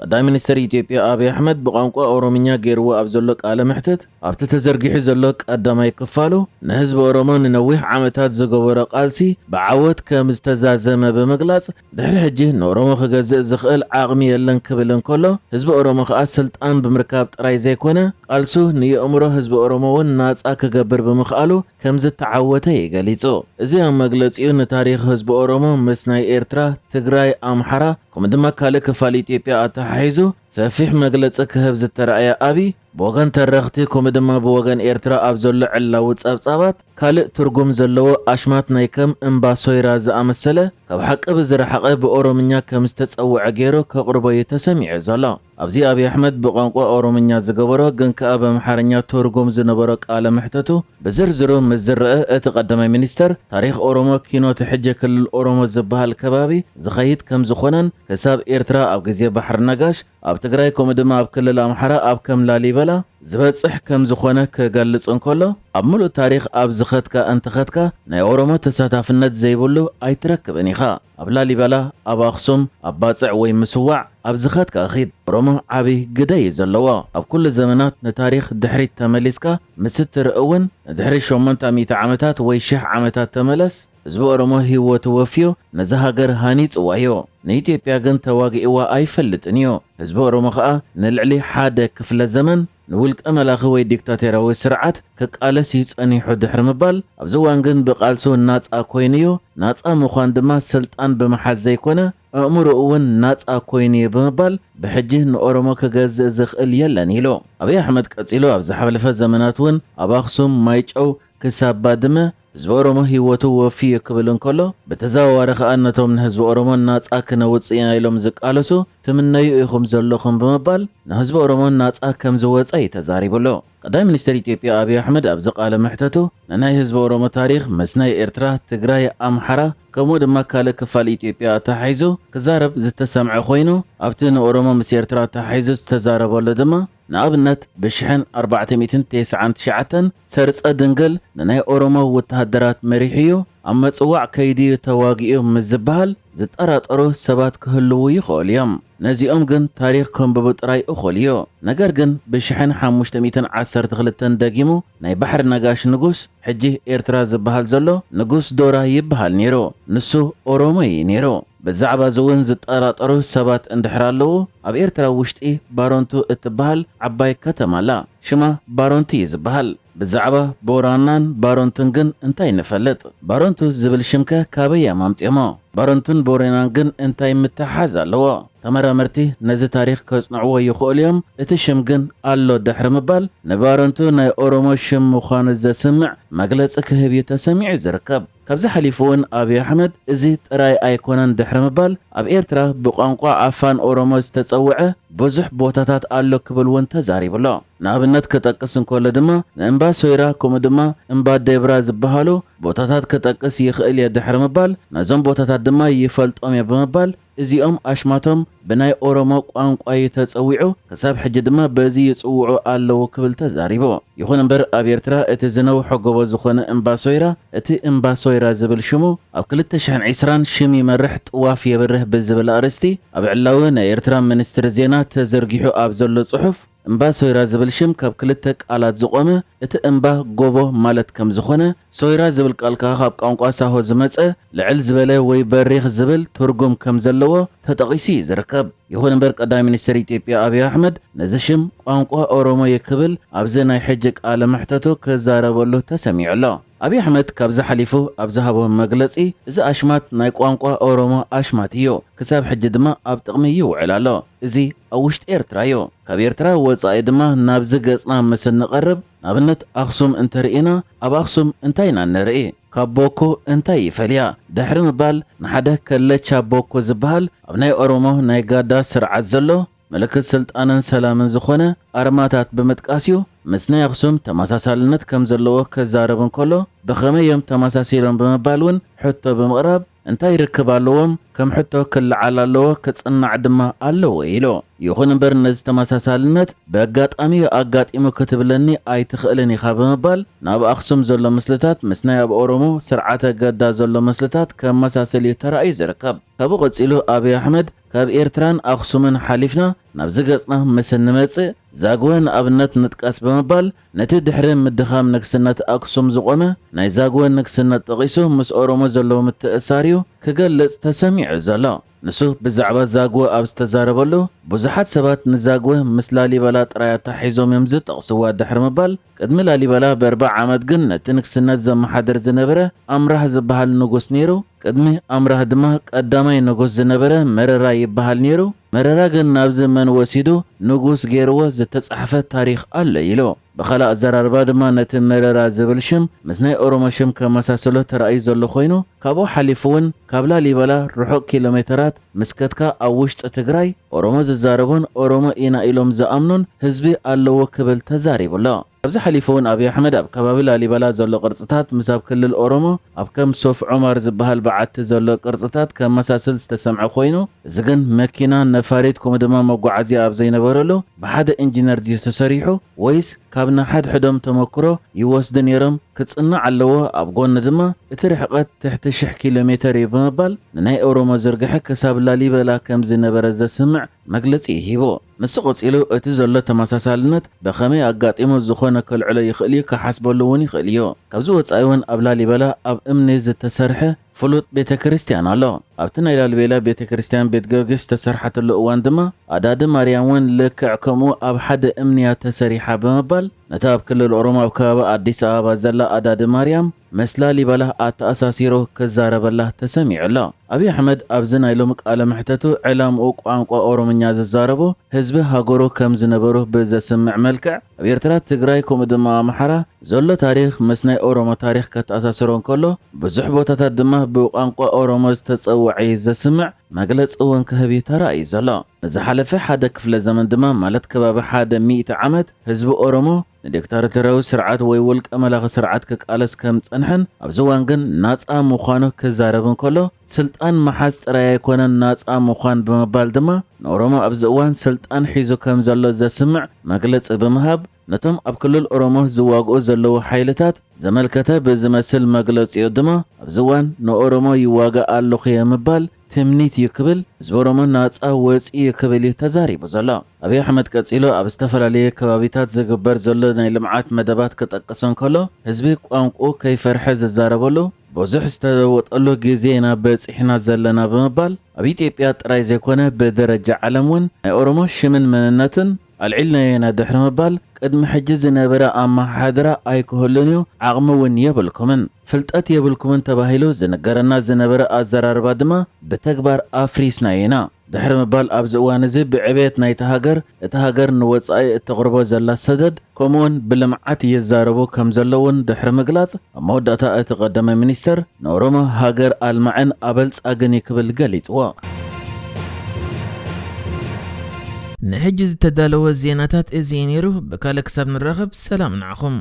ቀዳማይ ሚኒስተር ኢትዮጵያ ኣብይ ኣሕመድ ብቋንቋ ኦሮምኛ ገይርዎ ኣብ ዘሎ ቃለ መሕትት፣ ኣብቲ ተዘርጊሑ ዘሎ ቀዳማይ ክፋሉ፣ ንህዝቢ ኦሮሞ ንነዊሕ ዓመታት ዝገበሮ ቃልሲ ብዓወት ከም ዝተዛዘመ ብምግላጽ፣ ድሕሪ ሕጂ ንኦሮሞ ክገዝእ ዝኽእል ዓቕሚ የለን ክብል እንከሎ፣ ህዝቢ ኦሮሞ ከኣ ስልጣን ብምርካብ ጥራይ ዘይኮነ፣ ቃልሱ ንየእምሮ ህዝቢ ኦሮሞ እውን ናጻ ክገብር ብምኽኣሉ ከም ዝተዓወተ እዩ ገሊጹ። እዚ ኣብ መግለጺኡ ንታሪኽ ህዝቢ ኦሮሞ ምስ ናይ ኤርትራ፣ ትግራይ፣ ኣምሓራ፣ ከምኡ ድማ ካልእ ክፋል ኢትዮጵያ ኣተሓሒዙ ሰፊሕ መግለጺ ክህብ ዝተራእየ ኣብይ፣ ብወገን ተረኽቲ ከምኡ ድማ ብወገን ኤርትራ ኣብ ዘሎ ዕላዊ ጸብጻባት ካልእ ትርጉም ዘለዎ ኣሽማት ናይ ከም እምባ ሶይራ ዝኣመሰለ ካብ ሓቂ ብዝረሓቐ ብኦሮምኛ ከም ዝተጸውዐ ገይሩ ከቕርቦ እዩ ተሰሚዑ ዘሎ። ኣብዚ ኣብይ ኣሕመድ ብቋንቋ ኦሮምኛ ዝገበሮ ግን ከኣ ብኣምሓርኛ ትርጉም ዝነበሮ ቃለ መሕተቱ ብዝርዝሩ ምስ ዝረአ፣ እቲ ቀዳማይ ሚኒስተር ታሪኽ ኦሮሞ ኪኖ እቲ ሕጂ ክልል ኦሮሞ ዝበሃል ከባቢ ዝኸይድ ከም ዝኾነን ክሳብ ኤርትራ ኣብ ግዜ ባሕሪ ነጋሽ ኣብ ትግራይ ከምኡ ድማ ኣብ ክልል ኣምሓራ ኣብ ከም ላሊበላ ዝበጽሕ ከም ዝኾነ ክገልጽ እንከሎ፣ ኣብ ምሉእ ታሪኽ ኣብ ዝኸድካ እንተኸድካ ናይ ኦሮሞ ተሳታፍነት ዘይብሉ ኣይትረክብን ኢኻ። ኣብ ላሊበላ፣ ኣብ ኣኽሱም፣ ኣብ ባጽዕ ወይ ምስዋዕ ኣብ ዝኸድካ ኺድ። ኦሮሞ ዓቢ ግደ እዩ ዘለዎ። ኣብ ኩሉ ዘመናት ንታሪኽ ድሕሪት ተመሊስካ ምስ እትርኢ እውን ንድሕሪ ሸሞንተ ሚእቲ ዓመታት ወይ ሽሕ ዓመታት ተመለስ፣ ህዝቢ ኦሮሞ ህይወቱ ወፍዩ ነዛ ሃገር ሃኒጽዋ እዩ። ንኢትዮጵያ ግን ተዋጊእዋ ኣይፈልጥን እዩ። ህዝቢ ኦሮሞ ኸኣ ንልዕሊ ሓደ ክፍለ ዘመን ንውልቀ መላኺ ወይ ዲክታቶርያዊ ስርዓት ክቃለስ እዩ ጸኒሑ ድሕሪ ምባል፣ ኣብዚ እዋን ግን ብቃልሱ ናጻ ኮይኑ እዩ። ናጻ ምዃን ድማ ስልጣን ብምሓዝ ዘይኮነ፣ ኣእምሮኡ እውን ናጻ ኮይኑ እዩ ብምባል፣ ብሕጂ ንኦሮሞ ክገዝእ ዝኽእል የለን ኢሉ። ኣብይ ኣሕመድ ቀጺሉ፣ ኣብ ዝሓለፈ ዘመናት እውን ኣብ ኣኽሱም፣ ማይጨው፣ ክሳብ ባድመ ህዝቢ ኦሮሞ ህይወቱ ወፍዩ ክብል እንከሎ፣ ብተዘዋዋሪ ከኣ ነቶም ንህዝቢ ኦሮሞ ናጻ ክነውጽእ ኢና ኢሎም ዝቃለሱ ትምነዩ ኢኹም ዘለኹም ብምባል፣ ንህዝቢ ኦሮሞ ናጻ ከም ዝወጸ እዩ ተዛሪቡሉ። ቀዳማይ ሚኒስተር ኢትዮጵያ ኣብይ ኣሕመድ ኣብዚ ቃለ መሕተቱ፣ ንናይ ህዝቢ ኦሮሞ ታሪኽ ምስ ናይ ኤርትራ፣ ትግራይ፣ ኣምሓራ ከምኡ ድማ ካልእ ክፋል ኢትዮጵያ ኣተሓሒዙ ክዛረብ ዝተሰምዐ ኮይኑ፣ ኣብቲ ንኦሮሞ ምስ ኤርትራ ኣተሓሒዙ ዝተዛረበሉ ድማ፣ ንኣብነት ብሽሕን ኣርባዕተ ሚእትን ተስዓን ትሽዓተን ሰርጸ ድንግል ንናይ ኦሮሞ ወተሃደራት መሪሑ እዩ፣ ኣብ መጽዋዕ ከይዱ እዩ ተዋጊኡ ምስ ዝበሃል ዝጠራጠሩ ሰባት ክህልዉ ይኽእሉ እዮም። ነዚኦም ግን ታሪኽ ከንብቡ ጥራይ እኹል እዩ። ነገር ግን ብሽሕን ሓሙሽተ ሚእትን ዓሰርተ ክልተን ደጊሙ ናይ ባሕሪ ነጋሽ ንጉስ፣ ሕጂ ኤርትራ ዝበሃል ዘሎ ንጉስ ዶራ ይበሃል ነይሩ። ንሱ ኦሮሞ እዩ ነይሩ። ብዛዕባ እዚ እውን ዝጠራጠሩ ሰባት እንድሕር ኣለዉ፣ ኣብ ኤርትራ ውሽጢ ባሮንቱ እትበሃል ዓባይ ከተማ ኣላ። ሽማ ባሮንቱ እዩ ዝበሃል። ብዛዕባ ቦራናን ባሮንቱን ግን እንታይ ንፈልጥ? ባሮንቱ ዝብል ሽምከ ካበይ እዮም ኣምጺኦሞ? ባሮንቱን ቦሬናን ግን እንታይ ምትሓዝ ኣለዎ? ተመራመርቲ ነዚ ታሪኽ ከጽንዕዎ ይኽእሉ እዮም። እቲ ሽም ግን ኣሎ ድሕሪ ምባል፣ ንባሮንቱ ናይ ኦሮሞ ሽም ምዃኑ ዘስምዕ መግለጺ ክህብ እዩ ተሰሚዑ ዝርከብ። ካብዚ ሓሊፉ እውን ኣብይ ኣሕመድ እዚ ጥራይ ኣይኮነን ድሕሪ ምባል፣ ኣብ ኤርትራ ብቋንቋ ኣፋን ኦሮሞ ዝተጸውዐ ብዙሕ ቦታታት ኣሎ ክብል እውን ተዛሪቡ ኣሎ። ንኣብነት ክጠቅስ እንከሎ ድማ፣ ንእምባ ሶይራ ከምኡ ድማ እምባ ደብራ ዝበሃሉ ቦታታት ክጠቅስ ይኽእል እየ ድሕሪ ምባል፣ ነዞም ቦታታት ድማ ይፈልጦም እየ ብምባል፣ እዚኦም ኣሽማቶም ብናይ ኦሮሞ ቋንቋ እዩ ተጸዊዑ፣ ክሳብ ሕጂ ድማ በዚ ይጽውዑ ኣለዉ ክብል ተዛሪቡ። ይኹን እምበር፣ ኣብ ኤርትራ እቲ ዝነውሖ ጎቦ ዝኾነ እምባ ሶይራ፣ እቲ እምባ ሶይራ ዝብል ሽሙ፣ ኣብ ክልተ ሽሕን ዕስራን ሽም ይመርሕ ጥዋፍ የብርህ ብዝብል ኣርእስቲ፣ ኣብ ዕላዊ ናይ ኤርትራ ሚኒስትሪ ዜና ተዘርጊሑ ኣብ ዘሎ ጽሑፍ፣ እምባ ሶይራ ዝብል ሽም ካብ ክልተ ቃላት ዝቖመ፣ እቲ እምባ ጎቦ ማለት ከም ዝኾነ፣ ሶይራ ዝብል ቃል ከኣ ካብ ቋንቋ ሳሆ ዝመጸ፣ ልዕል ዝበለ ወይ በሪኽ ዝብል ትርጉም ከም ዘለዎ ተጠቒሱ እዩ ዝርከብ። ይኹን እምበር፣ ቀዳማይ ሚኒስትር ኢትዮጵያ ኣብይ ኣሕመድ ነዚ ሽም ቋንቋ ኦሮሞ እዩ ክብል ኣብዚ ናይ ሕጂ ቃለ መሕተቱ ክዛረበሉ ተሰሚዑ ኣሎ። ኣብይ ኣሕመድ ካብዚ ሓሊፉ ኣብ ዝሃቦ መግለጺ፣ እዚ ኣሽማት ናይ ቋንቋ ኦሮሞ ኣሽማት እዩ፣ ክሳብ ሕጂ ድማ ኣብ ጥቕሚ ይውዕል ኣሎ። እዚ ኣብ ውሽጢ ኤርትራ እዩ። ካብ ኤርትራ ወጻኢ ድማ ናብዚ ገጽና ምስ እንቐርብ፣ ንኣብነት ኣኽሱም እንተርኢና፣ ኣብ ኣኽሱም እንታይ ኢና ንርኢ? ካብ ቦኮ እንታይ ይፈልያ? ድሕሪ ምባል፣ ንሓደ ከለቻ ቦኮ ዝበሃል ኣብ ናይ ኦሮሞ ናይ ጋዳ ስርዓት ዘሎ ምልክት ስልጣንን ሰላምን ዝኾነ ኣርማታት ብምጥቃስ እዩ። ምስ ናይ ኣኽሱም ተመሳሳልነት ከም ዘለዎ ክዛረብ እንከሎ፣ ብኸመይ እዮም ተመሳሲሎም ብምባል እውን ሕቶ ብምቕራብ፣ እንታይ ርክብ ኣለዎም? ከም ሕቶ ክለዓል ኣለዎ፣ ክጽናዕ ድማ ኣለዎ ኢሉ። ይኹን እምበር ነዚ ተመሳሳልነት ብኣጋጣሚ ኣጋጢሙ ክትብለኒ ኣይትኽእልን ኢኻ ብምባል ናብ ኣኽሱም ዘሎ ምስልታት ምስ ናይ ኣብ ኦሮሞ ስርዓተ ገዳ ዘሎ ምስልታት ከመሳስል እዩ ተራእዩ ዝርከብ። ካብኡ ቀጺሉ ኣብይ ኣሕመድ ካብ ኤርትራን ኣኽሱምን ሓሊፍና ናብዚ ገጽና ምስ እንመጽእ ዛግወ ንኣብነት ንጥቀስ ብምባል ነቲ ድሕሪ ምድኻም ንግስነት ኣክሱም ዝቖመ ናይ ዛግወ ንግስነት ጠቒሱ ምስ ኦሮሞ ዘለዎ ምትእሳር እዩ ክገልጽ ተሰሚዑ ዘሎ። ንሱ ብዛዕባ ዛግወ ኣብ ዝተዛረበሉ ብዙሓት ሰባት ንዛግወ ምስ ላሊበላ ጥራይ ኣታሒዞም እዮም ዝጠቕስዋ ድሕሪ ምባል ቅድሚ ላሊበላ ብኣርባዓ ዓመት ግን ነቲ ንግስነት ዘመሓድር ዝነበረ ኣምራህ ዝበሃል ንጉስ ነይሩ። ቅድሚ ኣምራህ ድማ ቀዳማይ ንጉስ ዝነበረ መረራ ይበሃል ነይሩ። መረራ ግን ናብዚ መን ወሲዱ ንጉስ ገይርዎ ዝተጻሕፈ ታሪኽ ኣሎ ኢሉ። ብኻልእ ኣዘራርባ ድማ ነቲ መረራ ዝብል ሽም ምስ ናይ ኦሮሞ ሽም ከመሳሰሎ ተራእዩ ዘሎ ኮይኑ ካብኡ ሓሊፉ እውን ካብ ላሊበላ ርሑቕ ኪሎ ሜተራት ምስ ከድካ ኣብ ውሽጢ ትግራይ ኦሮሞ ዝዛረቡን ኦሮሞ ኢና ኢሎም ዝኣምኑን ህዝቢ ኣለዎ ክብል ተዛሪቡ ኣሎ። ካብዚ ሓሊፉ እውን ኣብይ ኣሕመድ ኣብ ከባቢ ላሊበላ ዘሎ ቅርፅታት ምስ ኣብ ክልል ኦሮሞ ኣብ ከም ሶፍ ዑማር ዝበሃል በዓቲ ዘሎ ቅርፅታት ከመሳስል ዝተሰምዐ ኮይኑ እዚ ግን መኪና፣ ነፋሪት ከምኡ ድማ መጓዓዝያ ኣብ ዘይነበረሉ ብሓደ ኢንጂነር ድዩ ተሰሪሑ ወይስ ካብ ንሓድሕዶም ተመክሮ ይወስዱ ነይሮም ክፅናዕ ኣለዎ፣ ኣብ ጎኒ ድማ እቲ ርሕቐት ትሕቲ ሽሕ ኪሎ ሜተር እዩ ብምባል ንናይ ኦሮሞ ዝርግሐ ክሳብ ላሊበላ ከም ዝነበረ ዘስምዕ መግለፂ ሂቡ። ንሱ ቀፂሉ እቲ ዘሎ ተመሳሳልነት ብኸመይ ኣጋጢሙ ዝኾነ ከልዕሎ ይኽእል እዩ ክሓስበሉ እውን ይኽእል እዩ። ካብዚ ወፃኢ እውን ኣብ ላሊበላ ኣብ እምኒ ዝተሰርሐ ፍሉጥ ቤተ ክርስቲያን ኣሎ። ኣብቲ ናይ ላሊበላ ቤተ ክርስቲያን ቤት ጊዮርጊስ ዝተሰርሓትሉ እዋን ድማ ኣዳዲ ማርያም እውን ልክዕ ከምኡ ኣብ ሓደ እምንያ ተሰሪሓ ብምባል ነታ ኣብ ክልል ኦሮሞ ኣብ ከባቢ ኣዲስ ኣበባ ዘላ ኣዳዲ ማርያም ምስ ላሊበላ ኣተኣሳሲሩ ክዛረበላ ተሰሚዑ ኣሎ። ኣብይ ኣሕመድ ኣብዚ ናይ ሎሚ ቃለ መሕተቱ ዕላምኡ ቋንቋ ኦሮምኛ ዝዛረቡ ህዝቢ ሃገሩ ከም ዝነበሩ ብዘስምዕ መልክዕ ኣብ ኤርትራ ትግራይ ከምኡ ድማ ኣምሓራ ዘሎ ታሪኽ ምስ ናይ ኦሮሞ ታሪኽ ከተኣሳስሮ እንከሎ ብዙሕ ቦታታት ድማ ብቋንቋ ኦሮሞ ዝተጸውዐ እዩ ዘስምዕ መግለጺ እውን ክህብ እዩ ተራእዩ ዘሎ። ንዝሓለፈ ሓደ ክፍለ ዘመን ድማ ማለት ከባቢ ሓደ ሚእቲ ዓመት ህዝቢ ኦሮሞ ንዲክታቶርያዊ ስርዓት ወይ ውልቀ መላኺ ስርዓት ክቃለስ ከም ዝጸንሐን ኣብዚ እዋን ግን ናጻ ምዃኑ ክዛረብ እንከሎ ስልጣን ምሓዝ ጥራይ ኣይኮነን ናጻ ምዃን ብምባል ድማ ንኦሮሞ ኣብዚ እዋን ስልጣን ሒዙ ከም ዘሎ ዘስምዕ መግለጺ ብምሃብ ነቶም ኣብ ክልል ኦሮሞ ዝዋግኡ ዘለዉ ሓይልታት ዘመልከተ ብዝመስል መግለጺኡ ድማ ኣብዚ እዋን ንኦሮሞ ይዋጋእ ኣለኹ እየ ምባል ትምኒት እዩ ክብል ህዝቢ ኦሮሞ ናጻ ወጺኡ እዩ ክብል እዩ ተዛሪቡ ዘሎ። ኣብይ ኣሕመድ ቀጺሉ ኣብ ዝተፈላለየ ከባቢታት ዝግበር ዘሎ ናይ ልምዓት መደባት ክጠቅስ እንከሎ ህዝቢ ቋንቁ ከይፈርሐ ዝዛረበሉ ብዙሕ ዝተለወጠሉ ግዜ ኢና በጺሕና ዘለና ብምባል ኣብ ኢትዮጵያ ጥራይ ዘይኮነ ብደረጃ ዓለም እውን ናይ ኦሮሞ ሽምን መንነትን ኣልዒልናዮ ኢና ድሕሪ ምባል ቅድሚ ሕጂ ዝነበረ ኣመሓድራ ኣይክህሉን እዩ፣ ዓቕሚ እውን የብልኩምን፣ ፍልጠት የብልኩምን ተባሂሉ ዝንገረና ዝነበረ ኣዘራርባ ድማ ብተግባር ኣፍሪስናዮ ኢና ድሕሪ ምባል ኣብዚ እዋን እዚ ብዕቤት ናይቲ ሃገር እታ ሃገር ንወጻኢ እተቕርቦ ዘላ ሰደድ ከምኡውን ብልምዓት ይዛረቡ ከም ዘለውን ድሕሪ ምግላጽ ኣብ መወዳእታ እቲ ቀዳማይ ሚኒስተር ንኦሮሞ ሃገር ኣልማዕን ኣበልጻግን እዩ ክብል ገሊጽዎ። ንሕጂ ዝተዳለወ ዜናታት እዚ እዩ ነይሩ። ብካልእ ክሳብ ንራኸብ ሰላም ንዓኹም።